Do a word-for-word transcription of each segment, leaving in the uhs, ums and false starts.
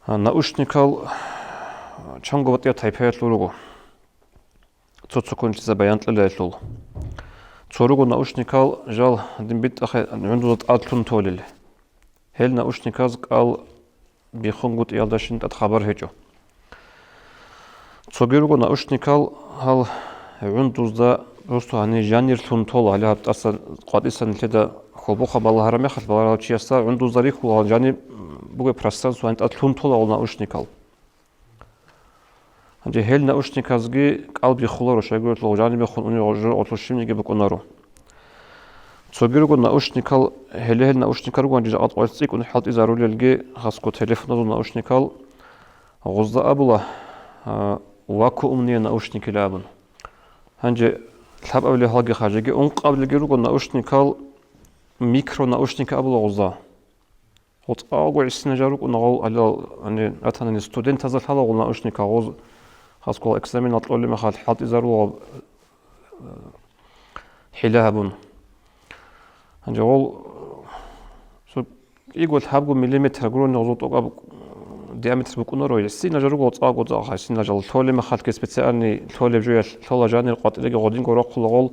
Наушникал чанго батӀияб тайпаялъул руго. Цо-цо кунчица баянкьилаялъул. Цо руго наушникал жал дин битӀахъе гӀундузда тӀад лъун толел. Гьел наушниказ кӀал бихунгутӀиялдашин тӀад хабар гьечӀо. Цоги руго наушникал гьал гӀундузда просто гьанир жанир лъун тола, гьале гьаб тӀаса къватӀисан нилъеда хьолбохъа балагьараб мехалъ, балагьарав чиясда гӀундузда рихьула гьал жаниб бугеб пространство гьанир тӀад лъун тола гьал наушникал. Гьанже гьел наушниказги кӀал биххуларо, щайгурелъул жанибехун унев жо гъорлъ щибниги букӀунаро. Цоги руго наушникал, гьеле гьел наушникал руго гьанже жакъа къоялъ цӀикӀкӀун хӀалтӀизарулелги, хасго телефоназул наушникал, гъозда абула, а, вакуумные наушникила абун. Гьанже лъабабилеб гьалги хъажеги, ункъабилебги руго наушникал, микронаушник абула гъозда. ГъоцӀаго гӀисина жал рукӀуна гъол, гьалал, гьанир ратанани студентазда лъала гъол наушникал, гъоз хасго экзаменал кьолеб мехалъ хӀалтӀизарула, э, хӀила гьабун. Гьанже гъол, э, цо кӀиго лъабго миллиметр гурони гъозул тӀокӀаб, э, диаметр букӀунаро, гӀисина жал руго гъоцӀаго, гъоцӀаго гӀисина жал лъолеб мехалъги специальный лъолеб жоялъ лъола жанир къватӀиреги гъодинго рохъула гъол,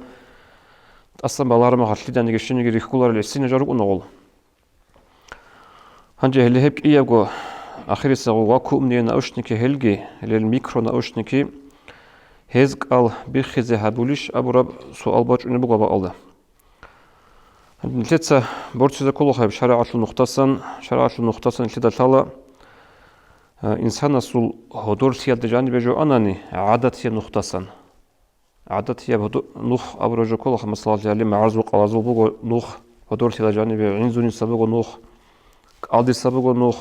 тӀасан балагьараб мехалъ лъиданиги щибниги рихьуларел гӀисина жал рукӀуна гъол. Гьанже гьеле гьеб кӀиябго, ахирисагъул вакуумные наушники гьелги, гьелел микронаушники, гьез кӀал биххизе гьабулищ абураб суал бачӀунеб буго бакӀалда. Нилъеца борцизе кколаха гьеб шаригӀалъул нухдасан, шаригӀалъул нухдасан нилъеда лъала, а, инсанасул гьодорлъиялда жанибе жо анани, гӀадатияб нухдасан. ГӀадатияб гьудо-, нух абураб жо кколаха, масала, гьале магӀарзул къалазул буго нух, гьодорлъила жанибе гӀинзуниса буго нух, кӀалдиса буго нух.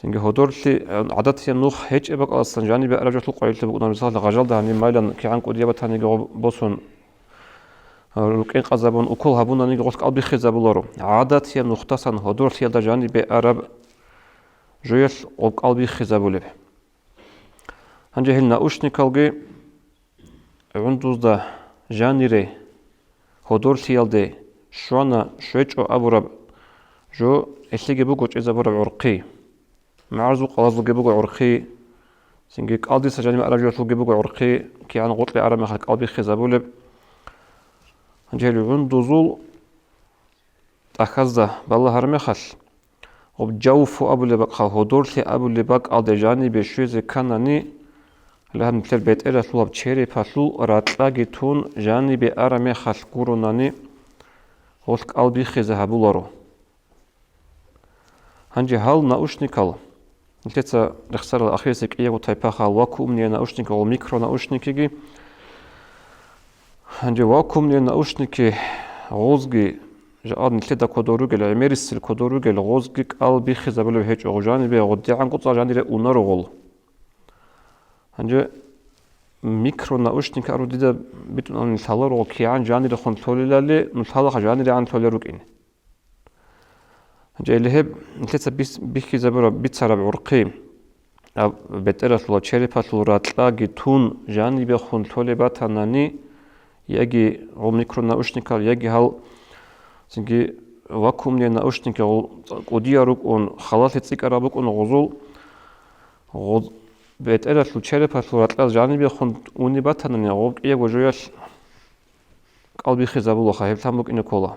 Цинги гьодорлъи, гӀадатияб нух гьечӀеб бакӀаласан жанибе араб жоялъул къварилъи букӀунаро, мисалалъе, гъажалда гьаниб майлан кигӀан кӀудияб батаниги гъоб босун, рукӀин къазабун, укол гьабунаниги гъолъ кӀал биххизабуларо. ГӀадатияб нухдасан гьодорлъиялда жанибе араб жоялъ гъоб кӀал биххизабулеб. Гьанже гьел наушникалги гӀундузда жанире, гьодорлъиялде щвана, щвечӀо абураб жо, гьелъиги буго чӀезабураб гӀурхъи. МагӀарзул къалазулги буго гӀурхъи, цинги кӀалдиса жанибе араб жоялъулги буго гӀурхъи, кигӀан гъоркье араб мехалъ кӀал биххизабулеб. Гьанже гьел гӀундузул тӀахьазда балагьараб мехалъ, гъоб жавфу абулеб бакӀ, гьодорлъи абулеб бакӀалде жанибе щвезе кканани, гьале гьаб нилъер бетӀералъул гьаб черепалъул ракьаги тун жанибе араб мехалъ гуронани, гъолъ кӀал биххизе гьабуларо. Гьанже гьал наушникал, нилъеца рехсарал ахирисеб кӀиябго тайпаха вакуумные наушники ва микронаушникиги. Гьанже вакуумные наушники гъозги, жакъа нилъеда кодор ругел, гӀемерисел кодор ругел, гъозги кӀал биххизабулеб гьечӀо, гъо жанибе гъодигӀан кӀуцӀа жанире унаро гъол. Гьанже микронаушник ару дида битӀунани лъаларо кигӀан жанирехун лъолелали, ну лъалаха жанирегӀан лъолел рукӀин. Гьанже гьеб нилъеца бис-, бихьизабураб, бицараб гӀурхъи, аб-, бетӀералъул, черепалъул ракьаги тун жанибехун лъолеб батанани, яги гьал микронаушникал, яги гьал цинги вакуумные наушники гъол кӀудиял рукӀун, халалъе цӀикӀкӀарал букӀун гъозул, гъоз-, бетӀералъул, черепалъул ракьаз жанибехун унеб батанани, гъоб кӀиябго жоялъ кӀал биххизабулаха, гьеб лъан букӀине ккола.